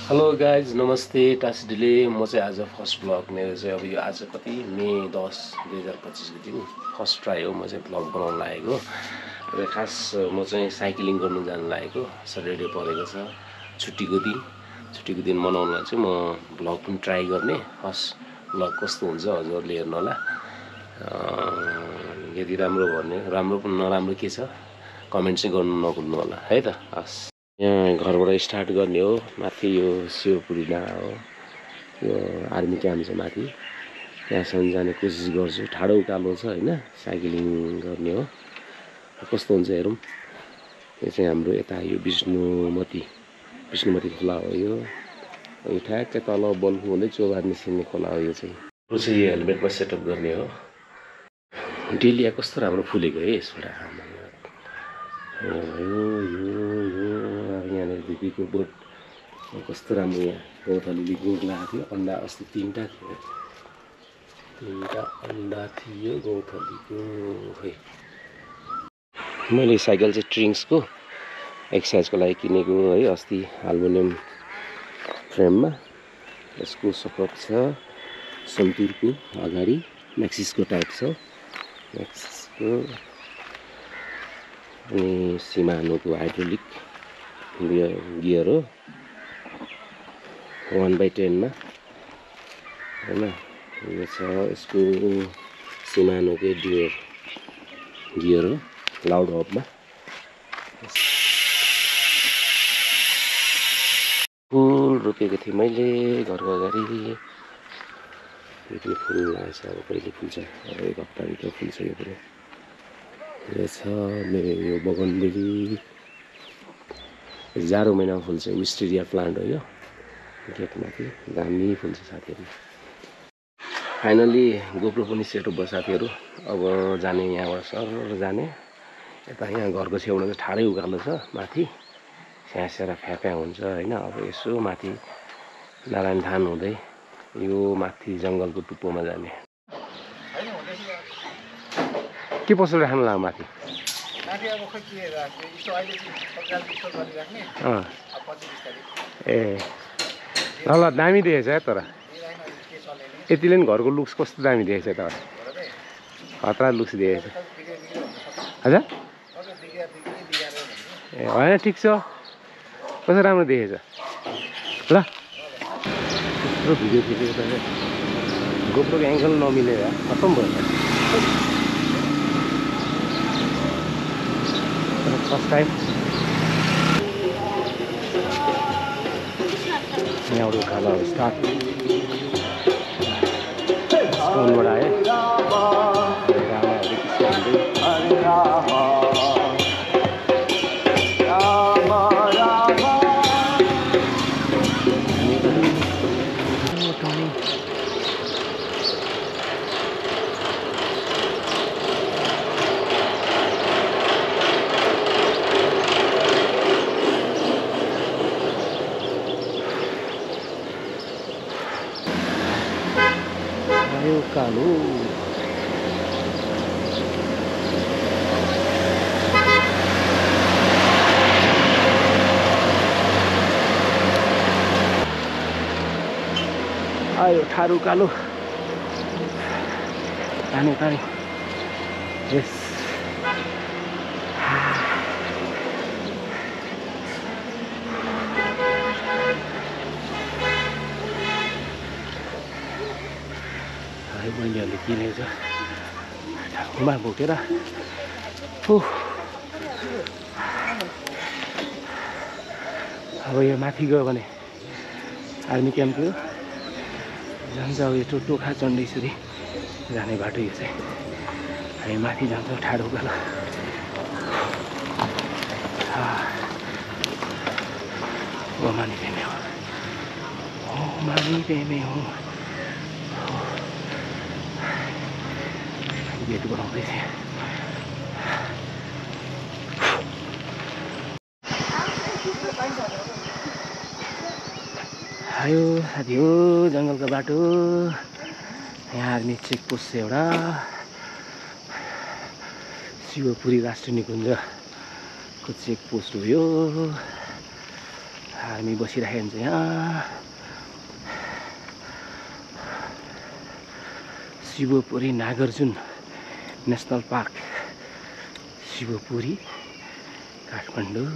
Hello guys नमस्ते टासिडीले म चाहिँ आज फर्स्ट ब्लग मेरो चाहिँ अब यो आज कति मे 10 2025 को दिन फर्स्ट ट्राई हो म चाहिँ ब्लग बनाउन लागेको र खास म चाहिँ साइक्लिङ गर्नु जान लागेको सटरडे परेको छ छुट्टीको दिन मनाउनलाई चाहिँ म ब्लग पनि ट्राई गर्ने फर्स्ट ब्लग कस्तो हुन्छ हजुरहरूले हेर्नु होला यदि राम्रो भने राम्रो पनि नराम्रो के छ कमेन्ट चाहिँ गर्नु नभुल्नु होला है त हस् यहाँ घरबाट स्टार्ट गर्ने हो माथि यो शिवपुरी डाँडा हो यो आर्मी क्याम्प छ माथि त्यहाँसम्म जाने कोसिस गर्छु ठाडो उकालो छ हैन साइक्लिङ गर्ने हो कस्तो हुन्छ हेरौँ यो चाहिँ हाम्रो यता यो विष्णुमती खोला हो यो ठ्याक्कै तल बल्फु हुँदै चोबार निस्किने खोला हो यो चाहिँ यो हेलमेटमा सेटअप गर्ने हो डेलिया कस्तो राम्रो फुलेको है यसबाट यहाँनिर धुपीको बोट कस्तो राम्रो यहाँ गौथलीले गुड लगाएको थियो अन्डा अस्ति तीनटा अन्डा थियो गौथलीको खै मैले साइकल चाहिँ ट्रिङ्सको एक्सर्साइजको लागि किनेको है अस्ति एल्युमिनियम फ्रेममा यसको सपोर्ट छ सन्तुरको अगाडि म्याक्सिसको टाइप छ म्याक्सिसको अनि सिमानोको हाइड्रोलिक गियर हो 1/10 मा हैन यो छ यसको सिमानोको ड्युअल गियर हो लाउड हबमा फुल रोपेको थिएँ मैले घरको अगाडि यो पनि फुल लागेछ अब कहिले फुल्छ अब एक हप्ताभित्र फुल्छ यो पनि यो छ मेरो यो बगनबेली जाडो महिनामा फुल्छ विस्टेरिया प्लान्ट हो यो गेटमाथि दामी फुल्छ साथीहरू फाइनली गोप्रो पनि सेटअप भयो साथीहरू अब जाने यहाँबाट सर जाने यता यहाँ घरको छेउमा चाहिँ ठाडै उकालो छ माथि स्यासेर फ्याफ्या हुन्छ हैन अब यसो माथि नारायण थान हुँदै यो माथि जङ्गलको टुप्पोमा जाने के पसल राख्नु लाग्यो माथि ए ल दामी देखेछ है तर यतिले नि घरको लुक्स कस्तो दामी देखेछ त खतरा लुक्स देखेछ हजुर ए होइन ठिक छ कस्तो राम्रो देखेछ ल यत्रो भिडियो खिचेको त गोप्रोको एङ्गल नमिलेर खत्तम भयो फर्स्ट टाइम यहाँबाट उकालो स्टार्ट स्टोनबाट आयो कालो आयो ठाडो कालो पानी यस बहिनीहरूले किनेको छ ठाउँमा बोकेर अब यो माथि गयो भने आर्मी क्याम्पको जान्छ अब यो टोखा चण्डेश्वरी जाने बाटो यो चाहिँ हामी माथि जान्छौँ ठाडो उकालो मानी पेमे हो गेट बनाउँदै थिएँ आयो साथी हो जङ्गलको बाटो यहाँ आर्मी चेकपोस्ट छ एउटा शिवपुरी राष्ट्रिय निकुञ्जको चेकपोस्ट हो यो हामी बसिराखेको हुन्छ यहाँ। Shivapuri Nagarjun national park, Shivapuri, Kathmandu.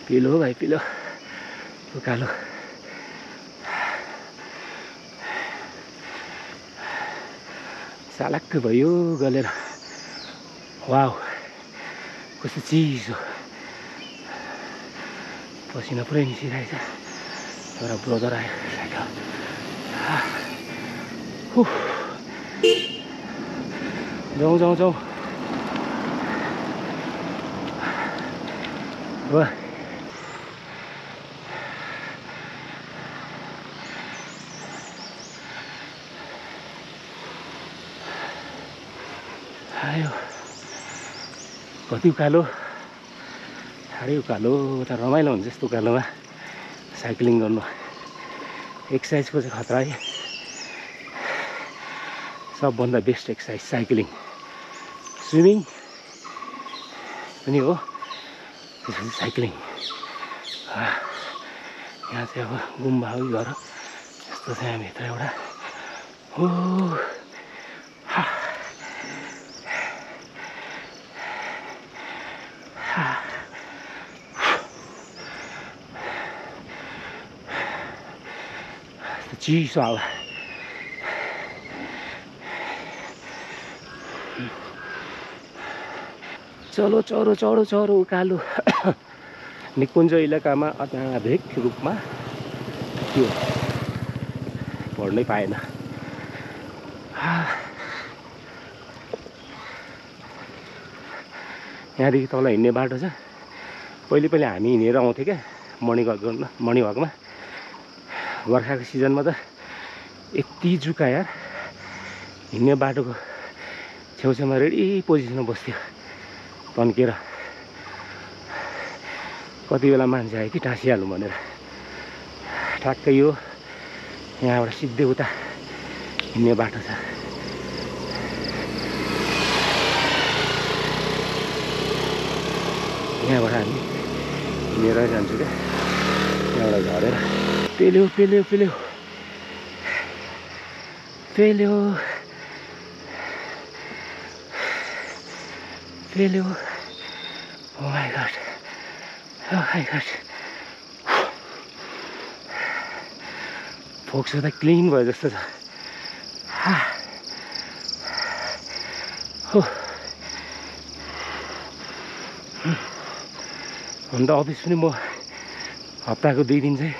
पिलो भाइ पिलो, उकालो। सालक्क भयो गलेर। वाउ कस्तो चिसो, पसिना पुरै निस्किरहेछ। तर ब्रदर आयो साइकल। जाउँ जाउँ जाउँ। वाह आयो कति उकालो, साह्रै उकालो। त रमाइलो हुन्छ यस्तो उकालोमा साइक्लिङ गर्नु। एक्सर्साइजको चाहिँ खतरा है। सबभन्दा बेस्ट एक्सर्साइज साइक्लिङ। स्विमिङ पनि हो, त्यसपछि साइक्लिङ। यहाँ चाहिँ अब गुम्बा हो घर यस्तो छ यहाँभित्र एउटा। हो चिसो हावा। चलो चरो चढो चरो उकालो। निकुञ्ज इलाकामा अत्याधिक रूपमा त्यो पढ्नै पाएन। यहाँदेखि तल हिँड्ने बाटो छ। पहिले पहिले हामी हिँडेर आउँथ्यौँ क्या मर्निङ वाक गर्न। मर्निङ वाकमा बर्खाको सिजनमा त यति जुका यार। हिँड्ने बाटोको छेउछाउमा रेडी पोजिसनमा बस्थ्यो तन्केर। कति बेला मान्छे आयो कि टाँसिहालौँ भनेर। ठ्याक्कै यो यहाँबाट सिधै उता हिँड्ने बाटो छ। यहाँबाट हामी हिँडेर जान्छु क्या, यहाँबाट झरेर। पेल्यो पेल्यो पेल्यो पेल्यो पेल्यो। Oh my god, oh my god. फोक्सो त क्लिन भयो जस्तो छ। हो हुन त अफिस पनि म हप्ताको 2 दिन चाहिँ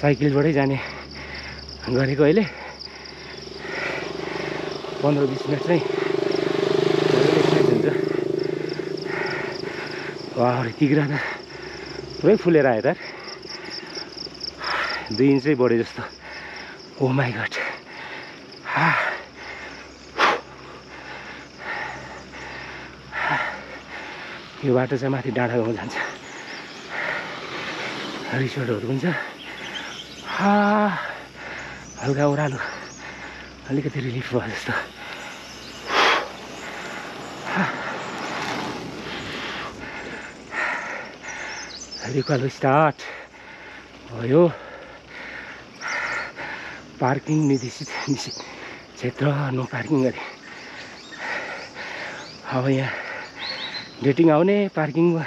साइकलबाटै जाने गरेको। अहिले 15-20 मिनट चाहिँ एक्सर्साइज हुन्छ। वाह तिग्रा त पुरै फुलेर आयो त। 2 इन्च चाहिँ बढ्यो जस्तो। ओ माई गॉड। यो बाटो चाहिँ माथि डाँडागाउँ जान्छ। रिसोर्टहरू पनि छ। हल्का ओह्रालो, अलिकति रिलिफ भयो जस्तो। उकालो स्टार्ट भयो। पार्किङ निर्देशित क्षेत्र, नो पार्किङ गरे। अब यहाँ डेटिङ आउने, पार्किङमा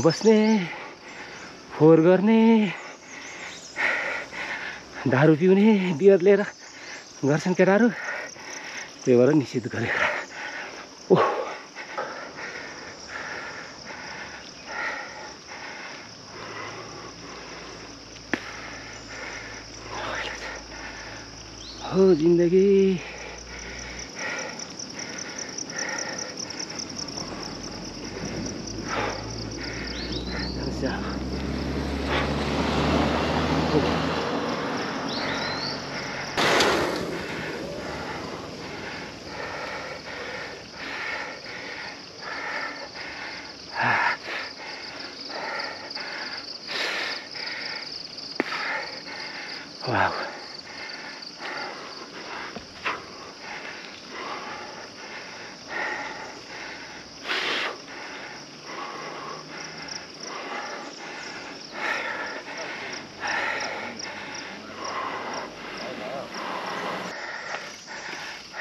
बस्ने, फोहोर गर्ने, दारू पिउने, बियर लिएर गर्छन् केटाहरू। त्यही भएर निषेध गरेको। ओह हो जिन्दगी।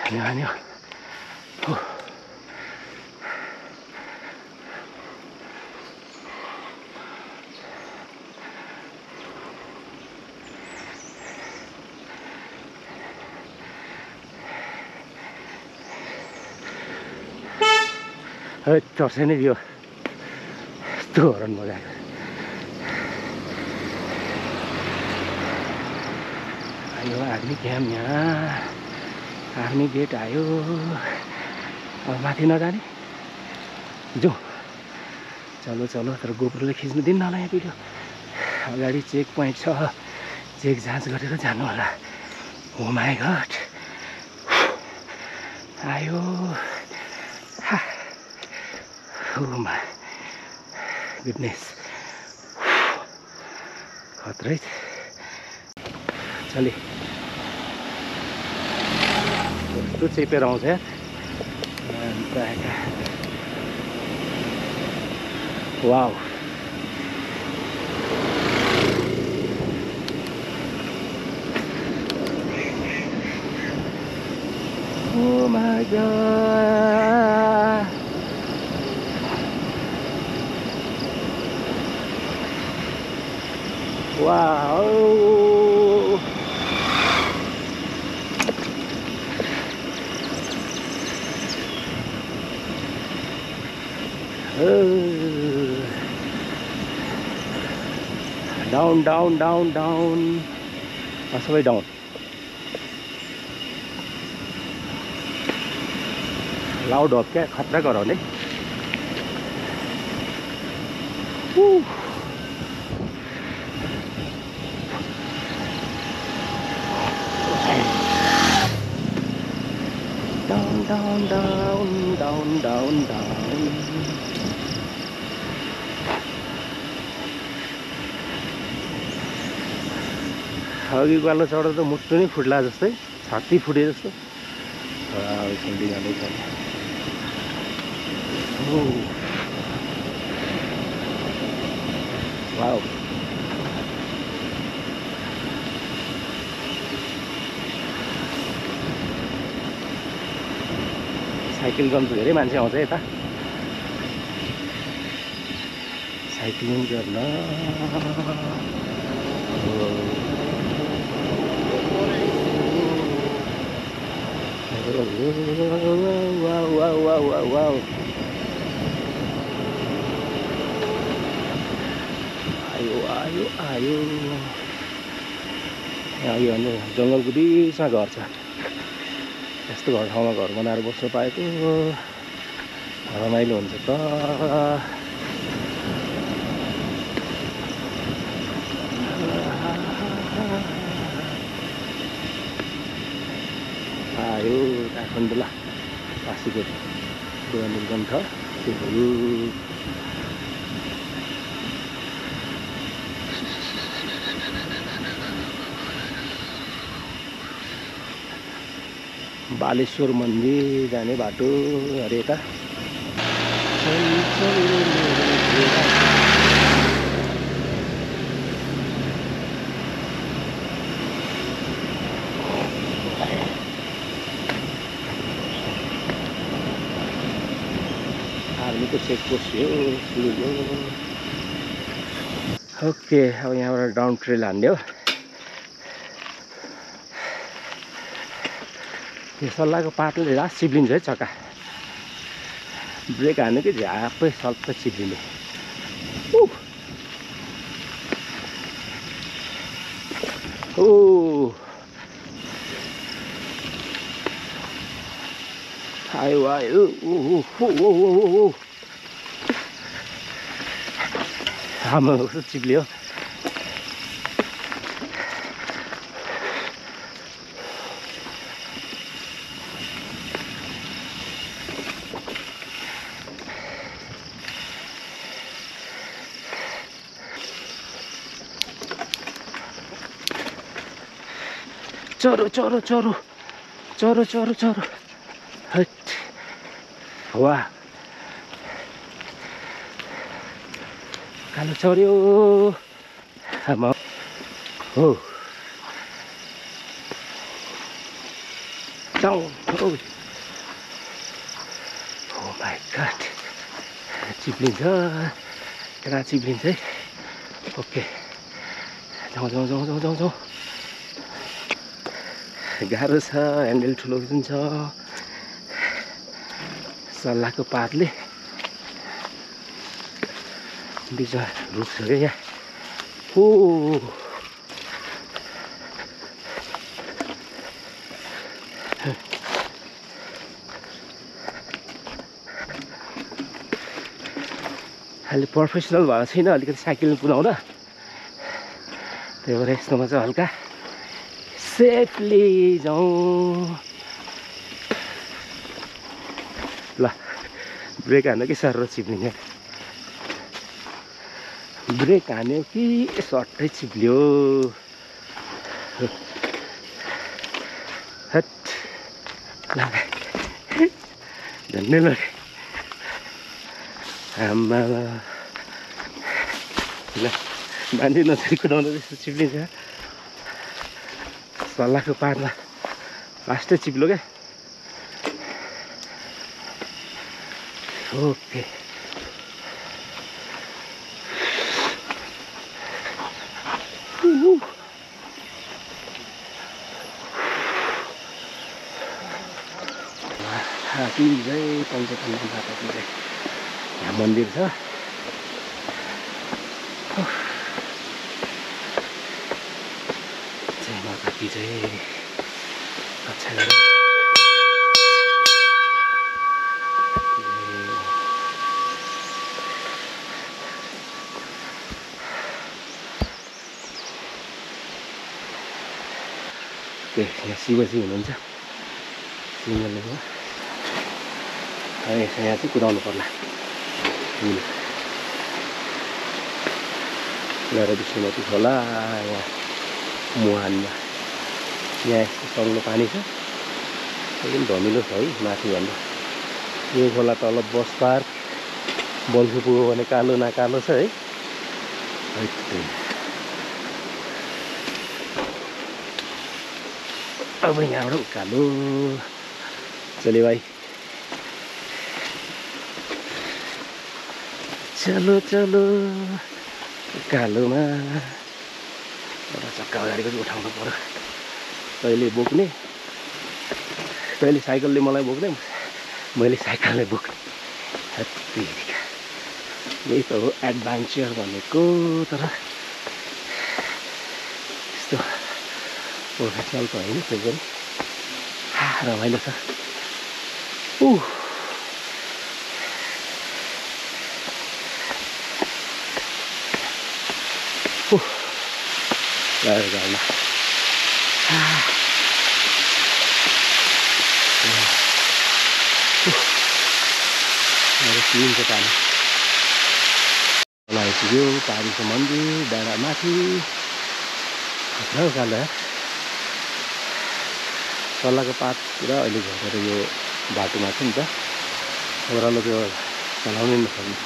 हान्यो चर्छ नै यो यस्तो हरन बजाएको आयो आर्मी क्याम्प यहाँ आर्मी गेट आयो अब माथि नजाने जाउँ चलो चलो तर गोप्रोले खिच्नु दिन्न होला यहाँ भिडियो अगाडि चेक पोइन्ट छ चेक जाँच गरेर जानु होला ओ माई गॉड आयो oh my goodness खतरै चले कस्तो चेपेर आउँछ यार अन्त wow oh my god wow down down down down सबै डाउन लाउड हो क्या खतरा गराउने down down down down down down अघि उकालो चढ्दा त मुट्टु नै फुट्ला जस्तै छाती फुटे जस्तो छुट्टी जाँदैछ वाउ साइकल गर्नु त धेरै मान्छे आउँछ यता साइक्लिङ गर्न wow wow wow wow wow ayo ayo ayo यो भने जङ्गलको बिचमा घर छ यस्तो घर ठाउँमा घर बनाएर बस्नु पाएको रमाइलो हुन्छ त आयो काठमाडौँ पासीको पुरानो छ त्यो बालेश्वर मन्दिर जाने बाटो अरे यता आर्मीको चेकपोस्ट हो ओके अब यहाँबाट डाउन ट्रेल हान्ने हो यो सल्लाहको पातले रात चिप्लिन्छ है चक्का ब्रेक हान्यो कि झ्यापै सल्प चिप्लिने ओ आयो आयो आमा कस्तो चिप्लियो चरो चरो चरो चरो चरो चरो हट वाह कालो चर्यो आमा हो डाउन ओ माई गॉड चिप्लिन्छ कहाँ चिप्लिन्छ है ओके जाउँ जाउँ जाउँ जाउँ जाउँ जाउँ गाह्रो छ ह्यान्डल ठुलो जुन छ सल्लाहको पातले बिचमा रुख छ क्या यहाँ हो अहिले प्रोफेसनल भएको छैन अलिकति साइकल कुदाउँदा त्यही भएर यस्तोमा चाहिँ हल्का सेफली जाउँ ल ब्रेक हान्यो कि सर चिप्लिने ब्रेक हान्यो कि सट्टै चिप्लियो हट झन्डै लगे आम्मा ल मान्छे नछरी कुदाउँदा त्यस्तो चिप्लिन्छ सल्लाहको पारमा लास्टै चिप्लो क्या ओके हात्ती जय पञ्चतन्त्र माताको जय यहाँ मन्दिर छ जय माता की जय अच्छा यहाँ शिवजी हुनुहुन्छ सिंहलिङ्ग यहाँ चाहिँ कुदाउनु पर्ला ल्याएर विष्णुमती खोला यहाँ मुहानमा यहाँ यस्तो सङ्लो पानी छ एकदम धमिलो छ है माथिभन्दा यो खोला तल बस पार्क बल्छी पुग्यो भने कालो न कालो छ है अब यहाँबाट उकालो चले भाइ चलो चलो उकालोमा एउटा चक्का अगाडिको चाहिँ उठाउनु पर्यो तैँले बोक्ने तैँले साइकलले मलाई बोक्ने मैले साइकलले बोक्ने यही त हो एडभेन्चर भनेको तर यस्तो प्रोफेसनल त होइन त्यो पनि रमाइलो छ घरमा क्लिन छ पानी खोला आइपुग्यो पारीको मन्दिर डाँडा माथि उकालो सल्लाहको पात पुरा अहिले झरेर यो बाटोमा छ नि त ओह्रालो त्यो चलाउनै नसक्ने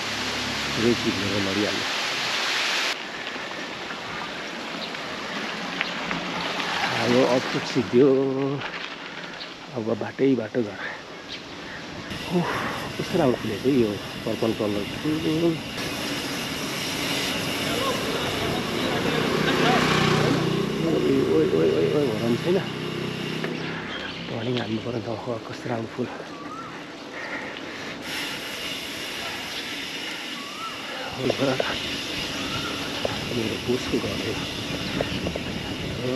पुरै चिप्लेर लडिहाल्छ यो अप्ठुक सिद्धियो अब बाटो घर कस्तो राम्रो फुलेको यो पर्पल कलर फुल हराउनु छैन टर्निङ हान्नु पर्यो त कस्तो राम्रो फुल मेरो बोसको घर हो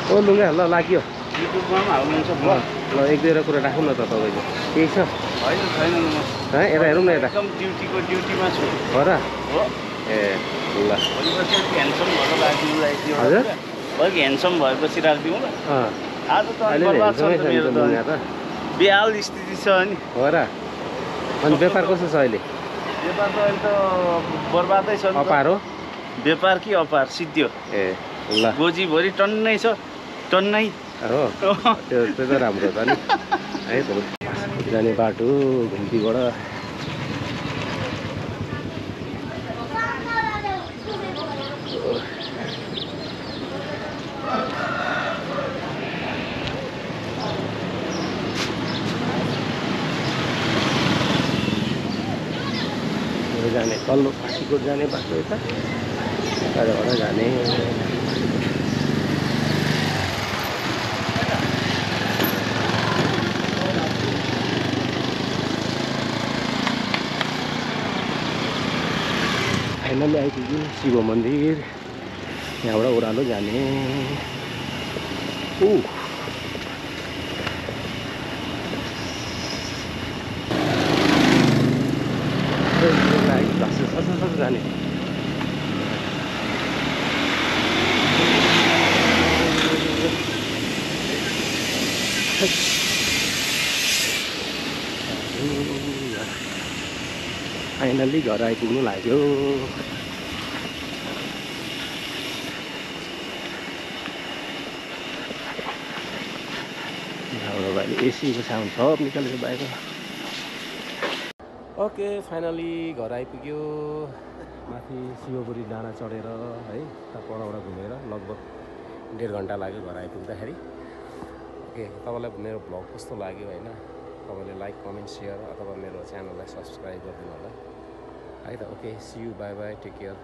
ओ लुगा ल लाग्यो युट्युबमा पनि हाल्नुहुन्छ ल एक दुईवटा कुरा राखौँ न त तपाईँको केही छ होइन छैन यता हेरौँ न यता एकदम ड्युटीमा छु हो र हो ए ल भोलिपछि ह्यान्डसम भएर राखिदिनु हजुर अलिक ह्यान्डसम भएपछि राखिदिउँ न आज त अहिले बर्बाद छ नि त मेरो त त बेहाल स्थिति छ नि हो र अनि व्यापार कस्तो छ अहिले व्यापार त अहिले त बर्बादै छ नि त। अपार हो व्यापार कि अपार सिद्धियो ए ल गोजीभरि टन्नै छ टन्नै हो त्यो त राम्रो छ नि है त जाने बाटो घुम्तीबाट जाने तल्लो फाँसीकोट जाने बाटो यता यताबाट जाने फाइनली आइपुग्यो शिव मन्दिर यहाँबाट ओह्रालो जाने जाने फाइनली घर आइपुग्नु लाग्यो एसीको साउन्ड सब निकालेर बाहिर ओके फाइनली घर आइपुग्यो माथि शिवपुरी डाँडा चढेर है परबाट घुमेर लगभग 1.5 घन्टा लाग्यो घर आइपुग्दाखेरि ओके तपाईँलाई मेरो भ्लग कस्तो लाग्यो होइन तपाईँले लाइक कमेन्ट सेयर अथवा मेरो च्यानललाई सब्सक्राइब गरिदिनु होला है त okay see you bye bye take care